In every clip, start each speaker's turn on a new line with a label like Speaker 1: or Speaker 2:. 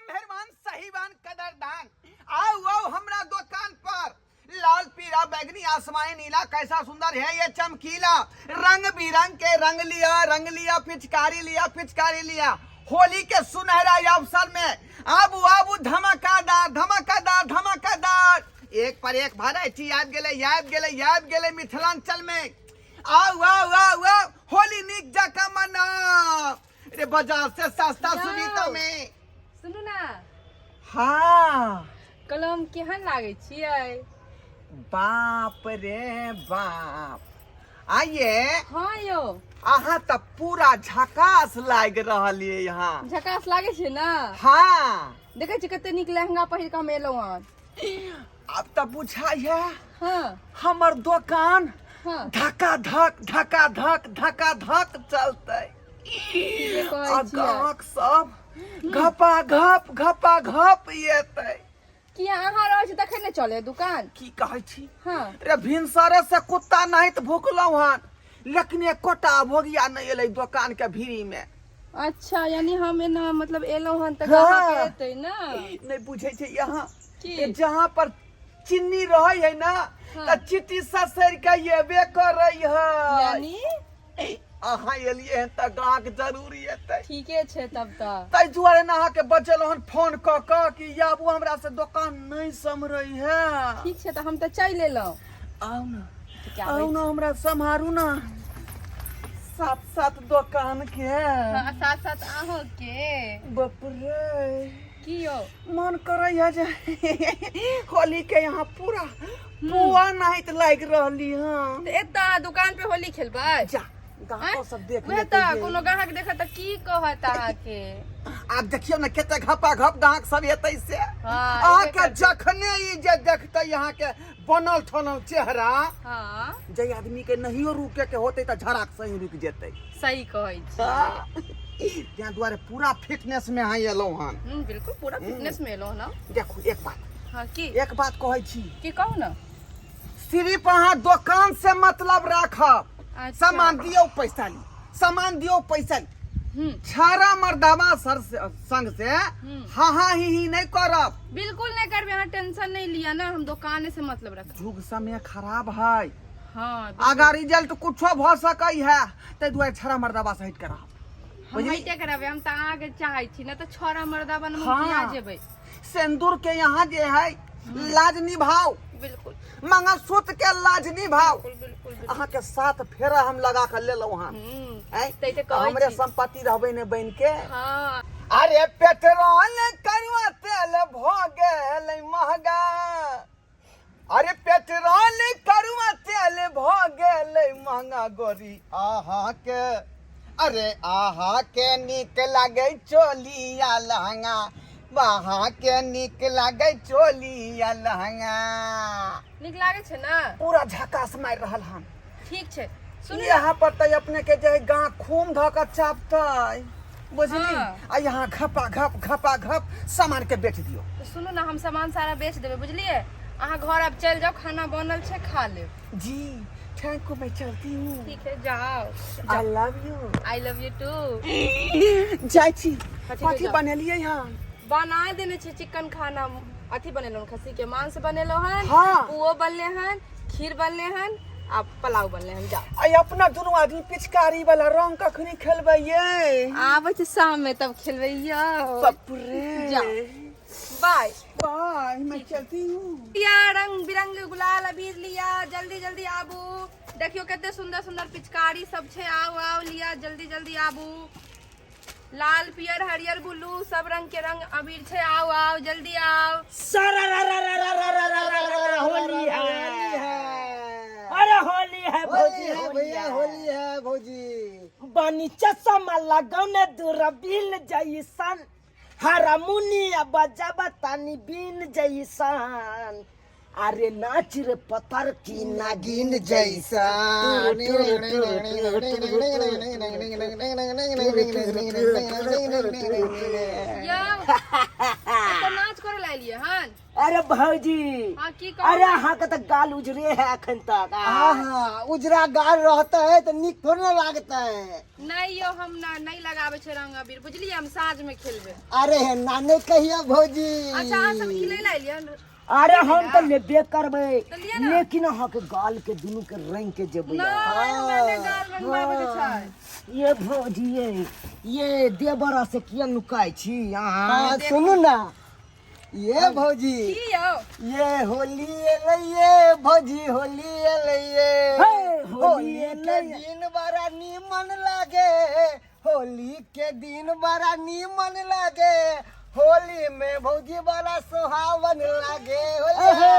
Speaker 1: मेहरबान सहीबान कदरदान, आओ आओ हमरा दुकान पर। लाल पीला बैगनी आसमानी नीला, कैसा सुंदर है ये चमकीला। रंग बिरंग के रंग लिया रंग लिया, पिचकारी लिया पिचकारी लिया। होली के सुनहरा अवसर में आबू आबू, धमाकादार धमाकादार धमाकादार। एक पर एक वैरायटी आबि गेलै, आबि गेलै, आबि गेलै मिथिलांचल में। आउ आउ आउ आउ, होली नीक जकाँ मनाउ रे, बाजार से सस्ता
Speaker 2: यौ।
Speaker 1: सुविधा में।
Speaker 2: सुनू ना।
Speaker 1: हाँ।
Speaker 2: कलम केहन लागै छियै?
Speaker 1: बाप रे बाप, आइए।
Speaker 2: हाँ यौ।
Speaker 1: अहाँ तऽ पूरा झकास लागि रहल ये यहाँ।
Speaker 2: झकास लागै छै ने?
Speaker 1: हाँ।
Speaker 2: देखै छी कते नीक लहंगा पहिर कऽ हम एलहुँ हन।
Speaker 1: आब तऽ बुझाइया
Speaker 2: हाँ।
Speaker 1: हमर दोकान
Speaker 2: हाँ।
Speaker 1: धक्का धक धक्का धक धक्का धक चलतै।
Speaker 2: ठीके कहै
Speaker 1: आ
Speaker 2: छियै।
Speaker 1: गाहक सब घपा घप घपा घप एतै।
Speaker 2: किया, अहाँ रहै छी तखन ने चले दुकान?
Speaker 1: की कहै छी?
Speaker 2: हाँ।
Speaker 1: रे, भिनसरे से कुत्ता नहीं तऽ भुकलहुँ हन, लेकिन एकोटा भोगिया नहि एलै दोकान के भीड़ी में।
Speaker 2: अच्छा, यानी हम एना मतलब एलहुँ हन तऽ
Speaker 1: हाँ।
Speaker 2: गाहक एतै ने?
Speaker 1: नहि बुझै छै यहाँ।
Speaker 2: की?
Speaker 1: ए, जहाँ पर चीनी रहै है ना,
Speaker 2: हाँ।
Speaker 1: तऽ चिट्टी ससरि के एबे करै है।
Speaker 2: यानी
Speaker 1: अहाँ एलियै हन तऽ गाहक जरूर एतै।
Speaker 2: ठीके छै तब तऽ।
Speaker 1: ताहि दुआरे ने अहाँके बचेलहुँ हन फोन कऽ कऽ कि आबू, हमरा से दोकान नहि सम्हरै है।
Speaker 2: ठीक छै, तऽ हम तऽ चलि एलहुँ।
Speaker 1: आउ ने।
Speaker 2: ठीक है, आबै।
Speaker 1: आउ ने, हमरा सम्हारू ने सात सात दोकान के।
Speaker 2: हाँ, साथ साथ अहूँ के।
Speaker 1: बाप रे!
Speaker 2: की यौ?
Speaker 1: मन करे है जे होली के यहाँ पूरा पुआ नाहित लागि रहली हँ।
Speaker 2: तऽ एतऽ अहाँ दुकान पे होली खेलबै?
Speaker 1: जा, गाहको सब देख
Speaker 2: उएह
Speaker 1: लेतै
Speaker 2: तऽ
Speaker 1: ये।
Speaker 2: कोनो गाहक देखत तऽ की कहत अहाँके?
Speaker 1: आब देखियौ ने कते घपा घप गाहक सब एतै से।
Speaker 2: हाँ, एबे
Speaker 1: अहाँके
Speaker 2: करतै।
Speaker 1: जखने ई जे देखतै अहाँके बनल ठनल चेहरा,
Speaker 2: हाँ।
Speaker 1: जे आदमी के नहियो रुके के होतै तऽ झड़ाक सही रुकि जेतै।
Speaker 2: सही कहै छी।
Speaker 1: ताहि दुआरे पूरा फिटनेस में अहाँ एलहुँ हन।
Speaker 2: बिल्कुल, पूरा फिटनेस में एलहुँ ना।
Speaker 1: देखू, एक बात।
Speaker 2: हाँ, की?
Speaker 1: एक बात कहै छी।
Speaker 2: की, कहू ने।
Speaker 1: सिर्फ अहाँ दोकान से मतलब राखब।
Speaker 2: अच्छा।
Speaker 1: सामान दियौ पैसा ली, सामान दियौ पैसा ली। छाड़ा मर्दावा सर से संग से हाँ हाँ ही नहीं करब।
Speaker 2: बिल्कुल नहीं करबै, अहाँ टेंशन नहीं लिया ना, हम दुकाने से मतलब रखब।
Speaker 1: युग समय खराब है।
Speaker 2: हाँ।
Speaker 1: आगा रिजल्ट कुछो भऽ सकै है, ताहि दुआरे छड़ा मर्दावा से हटि के रहब।
Speaker 2: हम
Speaker 1: बुझली?
Speaker 2: हइटे करबै, हम तऽ अहाँके चाहै छी ना, तऽ छोरा मर्दावा हम
Speaker 1: हाँ।
Speaker 2: किया जेबै?
Speaker 1: सिंदूर के यहाँ जे है लाज निभाओ।
Speaker 2: बिल्कुल।
Speaker 1: मंगलसूत्र के लाज निभाओ।
Speaker 2: बिल्कुल बिल्कुल बिल्कुल।
Speaker 1: अहाँ के साथ फेरा हम लगा के लेलहुँ हन। आँय?
Speaker 2: तै तऽ कहै
Speaker 1: हमरे
Speaker 2: छी।
Speaker 1: संपत्ति रहबै ने बनि के।
Speaker 2: हाँ।
Speaker 1: अरे, पेट्रोल करुआ तेल भऽ गेलै महगा, अरे पेट्रोल करुआ तेल भऽ गेलै महंगा। गोरी आहा के, अरे आहा के नीक लागै चोलिया लहंगा, अहाँ के नीक लागै चोलिया लहंगा।
Speaker 2: नीक लागै छै ने?
Speaker 1: पूरा झकास मारि रहल हन।
Speaker 2: ठीक छै, सुनू।
Speaker 1: यहाँ पर तऽ अपने के जे गाँ खूम धऽ कऽ चापतै, बुझली?
Speaker 2: हाँ।
Speaker 1: आ यहाँ घपा घप घपा घप सामान के बेच दियौ।
Speaker 2: तऽ सुनू ने, हम सामान सारा बेच देबै, बुझलियै? अहाँ घर आब चलि जाउ, खाना बनल छै, खा लेब।
Speaker 1: जी, thank you, मैं चलती हूँ।
Speaker 2: ठीक है, जाओ।
Speaker 1: I love you.
Speaker 2: I love you too.
Speaker 1: जाइ छी।
Speaker 2: हाँ, ठीक है,
Speaker 1: कथी
Speaker 2: जाउ।
Speaker 1: बनेलियै हन?
Speaker 2: बना देने छै चिकन खाना, अथी बनेलहुँ, खस्सी के मांस बनेलहुँ हन।
Speaker 1: हाँ।
Speaker 2: पुओ बनले हन, खीर बनले हन आ पुलाव बनले हन, जाओ।
Speaker 1: आई अपना दुनू आदमी पिचकारी वाला रंग कखनी खेलबै ये?
Speaker 2: आबै छै शाम में, तब खेलबै यौ।
Speaker 1: बाप रे!
Speaker 2: जाओ, बाय।
Speaker 1: बाय, मैं चलती हूँ।
Speaker 2: लिया रंग बिरंग गुलाल अबीर लिया, जल्दी जल्दी आबू। देखियो कते सुंदर सुंदर पिचकारी सब छै। आउ आउ, लिया, जल्दी जल्दी आबू। लाल पियर हरियर ब्लू सब रंग के रंग अबीर छै। आउ आउ, जल्दी आउ।
Speaker 3: सारा रा रा रा रा रा रा रा रा रा रा, होली है, अरे होली है भौजी।
Speaker 4: होली है
Speaker 3: होली
Speaker 4: भैया।
Speaker 3: है।
Speaker 4: होली है भौजी।
Speaker 3: बनी चश्मा लगौने दूरबीन जैसन, हारमोनिया बजाबा तानी बीन जैसन, अरे नाच रे पत्थर की नागिन
Speaker 4: जैसा।
Speaker 2: यौ, एतऽ नाच करे लए लए एलियै हन?
Speaker 3: अरे भौजी।
Speaker 2: हाँ, की कहू?
Speaker 3: अरे अहाँ के तऽ गाल उजरे है अखन तक।
Speaker 4: हाँ हाँ, उजरा गाल रहता है तो निक थोड़ी ना लागता है।
Speaker 2: नहीं यो, हम ना नहीं लगावे छै रंग अबीर, बुझलियै? हम साँझ में खेलबै।
Speaker 4: अरे हे नाने कहिया भौजी।
Speaker 2: अच्छा, अहाँ सब की ले एलियै हन?
Speaker 3: अरे हम तऽ लेबे करबै,
Speaker 2: तऽ लिअ ना।
Speaker 3: लेकिन अहाँ के गाल के दुनू के रंग के जेबै।
Speaker 2: नहीं, हमरा नहि गाल रंगबाबै के छै।
Speaker 3: ये भौजी, ये देवर से किया नुकाय छी अहाँ?
Speaker 4: हाँ, सुनू ना ये भौजी।
Speaker 2: की यौ?
Speaker 4: ये होली एलैये भौजी, होली एलैये।
Speaker 3: हे, होली
Speaker 4: होली के
Speaker 3: एलैये।
Speaker 4: दिन बड़ा नीमन लागे, होली के दिन बड़ा नीमन लागे, होली में भौजी बड़ा सुहावन लागे। होली
Speaker 3: अहे,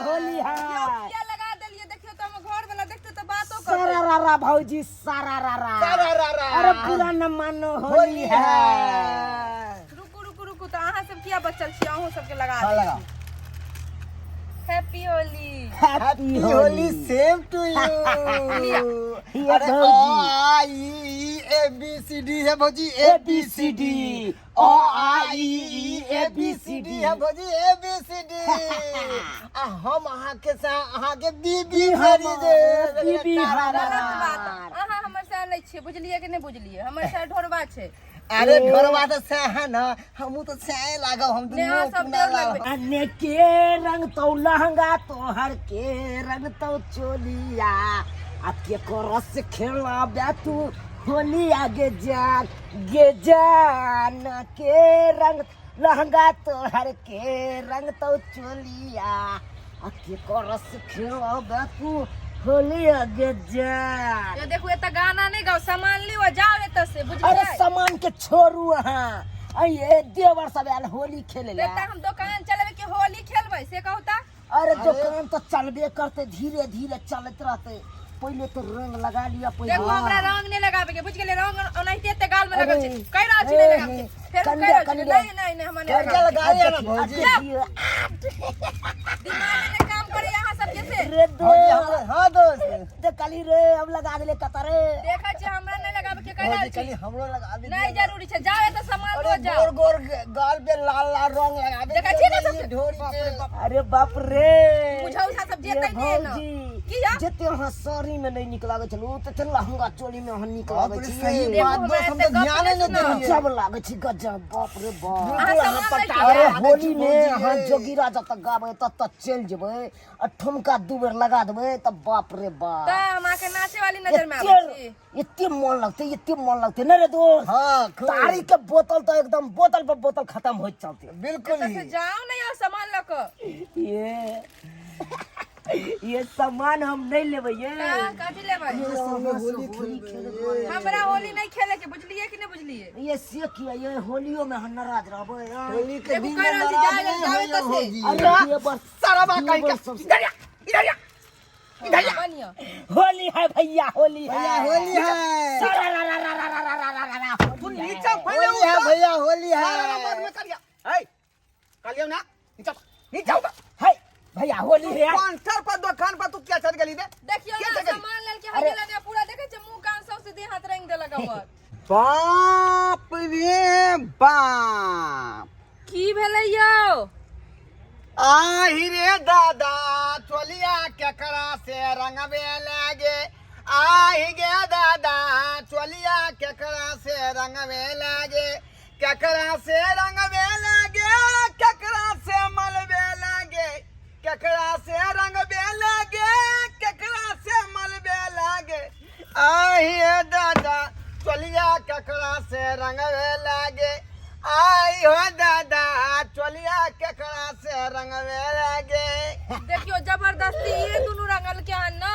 Speaker 3: होली है।
Speaker 2: यौ, किया लगा देलियै? देखियौ तऽ हमर घर वाला देखते तऽ बातो करतै।
Speaker 3: सारा रा रा भौजी, सारा रा रा।
Speaker 4: सारा रा रा।
Speaker 3: अरे पूरा न मानो, होली
Speaker 4: होली
Speaker 3: है।
Speaker 4: है।
Speaker 2: रुकू रुकू रुकू, तऽ अहाँ सब किया बचल छी? अहूँ सबके लगा
Speaker 4: हाँ,
Speaker 2: दै
Speaker 4: लगाओ।
Speaker 2: छी। Happy Holi.
Speaker 3: Happy
Speaker 4: Holi, same to you.
Speaker 3: ये
Speaker 4: अरे
Speaker 3: भौजी।
Speaker 4: अ आ इ ई ए बी सी डी है भौजी, ए बी सी डी, अ आ इ ई ए बी सी डी है भौजी, ए बी सी डी। आ हम अहाँ के सा अहाँ के बीबी भरी दे
Speaker 3: बीबी
Speaker 2: गलत
Speaker 3: हमार।
Speaker 2: बात, अहाँ हमर से नहि छियै, बुझलियै कि नहि बुझलियै? हमर से ढोरबा छै।
Speaker 4: अरे ढोरवा तो से है ना, हमू तो से लागब, हम
Speaker 2: ने
Speaker 4: दुनू
Speaker 2: अहाँ सब
Speaker 4: अपना
Speaker 2: देर
Speaker 4: लागब।
Speaker 2: लगबै।
Speaker 3: अने के रंग तो लहंगा तोहर, के रंग तो चोलिया, आ के करस खेला तू होली आगे जान गे जान, के रंग लहंगा तोहर, के रंग तो चोलिया, आ के करस खेला तू होली आगे जान।
Speaker 2: यो देखू, एतऽ गाना नहि गाउ, सामान लिअ, जाउ एतऽ से,
Speaker 3: अरे
Speaker 2: बुझलियै?
Speaker 3: सामान के छोड़ू अहाँ, अये देवर सब आयल होली खेले ला।
Speaker 2: एतऽ हम दोकान चलेबै कि होली खेलबै से कहू तऽ?
Speaker 3: अरे दुकान तो चलबे करते, धीरे धीरे चलत रहते, पहले तो रंग लगा लिया पहले।
Speaker 2: देखू, हमरा रंग नहि लगाबे के, बुझि गेलियै? रंग ओनाहिते एते गाल में लगल छै।
Speaker 3: अरे,
Speaker 2: कहि रहल छी नहि लगाबे के, फेर
Speaker 3: कनिया,
Speaker 2: कहि रहल छी।
Speaker 3: कनिया।
Speaker 2: नहि नहि नहि, हमरा नहि
Speaker 4: कनिया
Speaker 2: लगाबे के।
Speaker 4: लगा लिया ना भौजी।
Speaker 2: दिमाग में नहि काम करे अहाँ सबके से।
Speaker 3: रे
Speaker 4: भौजी
Speaker 3: दो
Speaker 4: हमरा, हाँ दोस्त।
Speaker 3: ते कली रे, अब लगा देले कतरे।
Speaker 2: देखै छी, हमरा नहि लगाबे के कहि रहल
Speaker 4: भौजी
Speaker 2: छी।
Speaker 4: कली हमरो लगा दे।
Speaker 2: नहि जरूरी छै, जाउ एतऽ सामान
Speaker 4: अरे
Speaker 2: लऽ जाउ।
Speaker 4: गोर गोर गाल पे लाल लाल रंग लगा दे।
Speaker 2: देखै छियै ने सबके?
Speaker 4: ढोरी पे।
Speaker 3: अरे बाप रे,
Speaker 2: बुझौसा सब
Speaker 3: ये
Speaker 2: जेतै नहि ने।
Speaker 3: भौजी,
Speaker 2: की यौ?
Speaker 3: जते अहाँ साड़ी में नहीं निक लागे छल, तते लहंगा चोली में अहाँ निक
Speaker 4: बाप
Speaker 3: लागे
Speaker 4: रे,
Speaker 3: छी।
Speaker 4: सही
Speaker 2: देखू,
Speaker 4: बात
Speaker 2: हमरा
Speaker 4: दोस्त, हम
Speaker 2: एते
Speaker 4: तो
Speaker 2: गप
Speaker 4: ध्यान
Speaker 2: नहि
Speaker 4: नहीं
Speaker 2: सुनाउ।
Speaker 4: देलियै।
Speaker 3: गजब लागे छी, गजब, बाप रे बाप।
Speaker 2: अहाँ
Speaker 4: बिल्कुल,
Speaker 2: सामान
Speaker 4: अहाँ
Speaker 2: लऽ के
Speaker 4: पटा
Speaker 3: अरे
Speaker 2: जाउ।
Speaker 3: होली में
Speaker 4: भौजी,
Speaker 3: अहाँ
Speaker 4: ये।
Speaker 3: जोगिरा जब तक गाबै तब तक चलि जेबै आ ठुमका दू बेर लगा देबै तऽ बाप रे बाप।
Speaker 2: तऽ हम अहाँके नाचे वाली नजर में आबै छी?
Speaker 3: एते एते मन लगतै, एते मन लगतै नहि रे दोस्त?
Speaker 4: हाँ, खूब।
Speaker 3: तारी के बोतल तो एकदम बोतल पर बोतल खत्म होइत चलते।
Speaker 4: बिल्कुल
Speaker 2: एतऽ
Speaker 4: ही।
Speaker 2: से जाउ ने यौ सामान लऽ कऽ।
Speaker 3: ये सामान हम नहीं लेबै ये।
Speaker 2: तऽ कथी लेबै?
Speaker 3: ये
Speaker 4: सब में होली
Speaker 3: होली
Speaker 4: खेलबै।
Speaker 3: खेले दुआरे।
Speaker 2: हमरा होली नहि खेले के, बुझलियै कि नहि बुझलियै?
Speaker 3: ये से किया? ये होलियो में हम नाराज रहबै हाँ?
Speaker 4: होली के
Speaker 2: देखू,
Speaker 4: दिन
Speaker 2: कहि
Speaker 4: में
Speaker 2: रहल छी,
Speaker 4: नाराज
Speaker 2: जाउ,
Speaker 4: नहीं
Speaker 2: जाउ
Speaker 4: होइए
Speaker 2: एतऽ से।
Speaker 4: भौजी।
Speaker 3: अरे ये बस
Speaker 1: सारा बात कहि
Speaker 3: ये
Speaker 1: के
Speaker 3: बस सबसे-
Speaker 1: इधर आ, इधर आ, इधर आ।
Speaker 2: बनिया
Speaker 3: होली है भैया, होली है
Speaker 4: भैया होली है।
Speaker 3: सारा रा रा रा रा रा रा रा रा रा,
Speaker 1: तू
Speaker 3: होली है।
Speaker 1: नीचा पहिले
Speaker 4: होली है
Speaker 1: उतर।
Speaker 4: भैया, होली है।
Speaker 1: सारा ना बाद में करिया। ऐ, कहलियौ ना, नीचा उतर, नीचा उतर।
Speaker 3: है भैया, होली है।
Speaker 1: काउंटर पर दुकान पर तू क्या चढ़ गेली रे?
Speaker 2: देखियौ
Speaker 1: के
Speaker 2: ने
Speaker 1: चढ़ गेली?
Speaker 2: सामान लेल के
Speaker 3: अरे।
Speaker 2: हगेला ने, पूरा देखै छै मुंह कान सब से देह हाथ रंग देलक हमर।
Speaker 1: बाप रे बाप,
Speaker 2: की भेलै यौ?
Speaker 1: आहि रे दादा, चोलिया केकरा से रंगबे लागे? आहि गे दादा, चोलिया केकरा से रंगबे लागे? केकरा से रंगबे लागे? केकरा से मलबे लागे? केकरा से रंगबे लागे? केकरा से मलबे लागे? आहि रे दादा, चोलिया केकरा से रंगबे लागे? आई हो दादा, चोलिया केकरा से रंगबे लागे?
Speaker 2: देखियौ, जबरदस्ती ये दुनू रंगल के हन ना।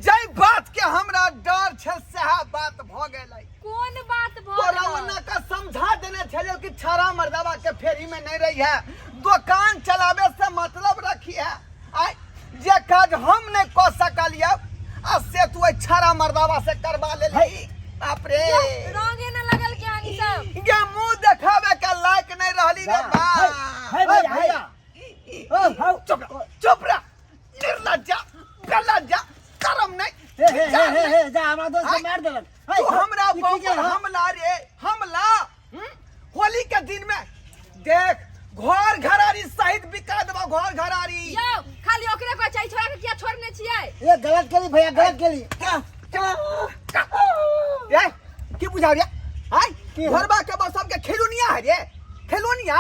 Speaker 1: जै बात के हमरा डर छै सएह बात भऽ गेलै।
Speaker 2: कोन बात भऽ
Speaker 1: तोरा
Speaker 2: गेल?
Speaker 1: ओना के समझा देने छलियौ कि छाड़ा मर्दाबा के फेरी में नहीं रही है, दुकान चलावे से मतलब रखी है। आय जे काज हम नहीं कऽ सकलियै आ से तू एहि छाड़ा मर्दाबा से करवा लेली। बाप रे,
Speaker 2: रंगे न लगल के हन ई सब।
Speaker 1: गे मुंह देखावे के लायक नहीं रहली रे बाप।
Speaker 3: है भैया, है।
Speaker 4: भैया।
Speaker 3: हौ।
Speaker 1: चुप रह, चुप रह, निर्लज्जा, बेलज्जा, शरम नहीं,
Speaker 4: हे हे
Speaker 1: विचार
Speaker 4: हे
Speaker 1: नहीं।
Speaker 4: हे, जा, हमरा दोस्त के मार देलक। हे,
Speaker 1: तू हमरा
Speaker 4: ई की
Speaker 1: बम पर
Speaker 4: केलक?
Speaker 1: हमला रे हमला, हम्म? होली के दिन में देख घर घरारी सब घर घरारी।
Speaker 2: यौ खाली ओकरे कहै छै, छोड़ा के किया छोड़ने छियै?
Speaker 4: ए गलत केली भैया, गलत केली।
Speaker 1: ए की बुझा रे आय घरबा के बस सबके खेलुनिया है रे, खेलुनिया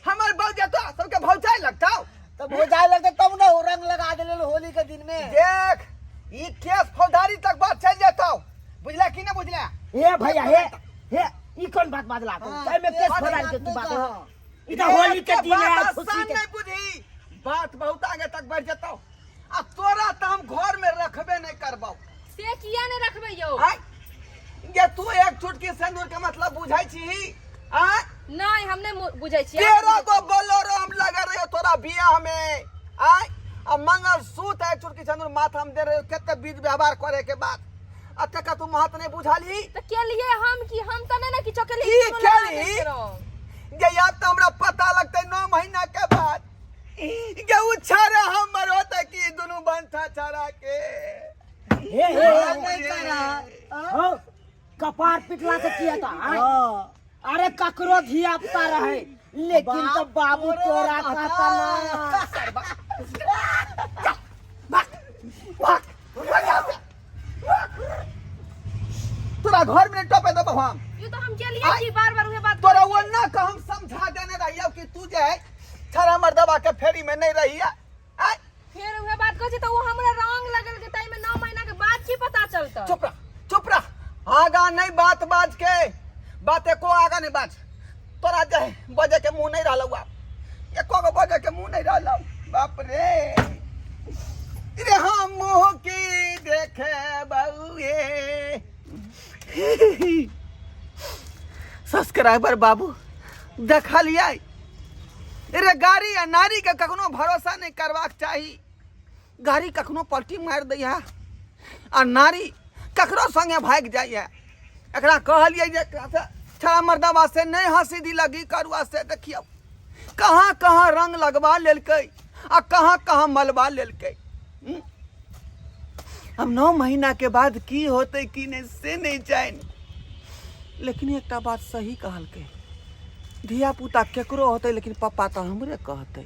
Speaker 1: हमर बौ जेतो सबके भौजाई लगतौ।
Speaker 4: तब भौजाई लगतै तब ने रंग लगा देले होली के दिन में।
Speaker 1: देख ई केस फौजदारी तक बात चल जेतौ, बुझला कि ना बुझला?
Speaker 3: हे भैया हे हे ई कोन बात बाजला तू?
Speaker 4: हाँ,
Speaker 3: एमे केस
Speaker 4: बात
Speaker 3: फौजदारी के तू
Speaker 4: नहीं
Speaker 3: बात
Speaker 4: कहा।
Speaker 3: ई त होली के दिन है,
Speaker 1: बात
Speaker 3: खुशी
Speaker 1: आसान
Speaker 3: के।
Speaker 1: नहीं बुझी, बात बहुत आगे तक बढ़ जेतौ आ तोरा त हम घर में रखबे नहीं करबौ।
Speaker 2: से किया नहीं रखबै यौ?
Speaker 1: आय ये तू एक चुटकी सिंदूर के मतलब बुझाई छी? आय
Speaker 2: नहीं, हम नहीं बुझै छियै।
Speaker 1: 13 गो बोलेरो हम लगा रहे तोरा बियाह में। आय आ मंगल सूत एक चुटकी सिंदूर माथा हम दे रहे, कते बीज व्यवहार करे के बाद आ तका तू महत नहीं बुझाली।
Speaker 2: त के लिए हम की हम त नहीं ना किछो के लिए
Speaker 1: की
Speaker 2: कोनो लगा
Speaker 1: केली?
Speaker 2: दै छलहुँ।
Speaker 1: जे याद तो हमरा पता लगते 9 महीना के बाद जे उ छाड़ा हमर होते कि दुनू बंठा छाड़ा के।
Speaker 3: हे हे हे,
Speaker 4: नहीं करा।
Speaker 3: हो कपार पिटला से किया था?
Speaker 4: हाँ।
Speaker 3: अरे ककरो धिया पुता रहे लेकिन तो बाबू तोरा कहता ना।
Speaker 1: भाग भाग भाग यहाँ से। तोरा घर में टपे देबो हम।
Speaker 2: You तो हम के लिए की बार बार उहे बात
Speaker 1: तोरा वो ना का हम समझा देने रहियो कि तू जे है छड़ा मर्दवा के फेरी में नहीं रहिया। आय
Speaker 2: फिर उहे बात कहै छै त वो हमरा रंग लगल के ताई में 9 महीना के बाद की पता चलता।
Speaker 1: चुप रह चुप रह, आगा नहीं बात बाज के बात एको आगा नहीं बाज। तोरा जे बजे के मुंह नहीं रहलौ आब, एको गो बजे के मुंह नहीं रहलौ। बाप रे रे हम मुंह की देखे बउए। सब्सक्राइबर बाबू देखलियै रे गाड़ी आ नारी के कखनो भरोसा नहीं करबाक चाही। गाड़ी कखनो पलटी मारि दैया आ नारी ककरो संगे भागि जाइए। एकरा कहलियै जे एकरा से छड़ा मर्दवा से नहीं हंसी दी लगी करुआ से। देखियौ कहाँ कहाँ रंग लगवा लेलकै आ कहाँ कहाँ मलबा लेलकै। अब 9 महीना के बाद की होतै की नहीं से नहीं जानि, लेकिन एकटा बात सही कहलकै, धिया पुता केकरो होतै लेकिन पप्पा तऽ हमरे कहतै।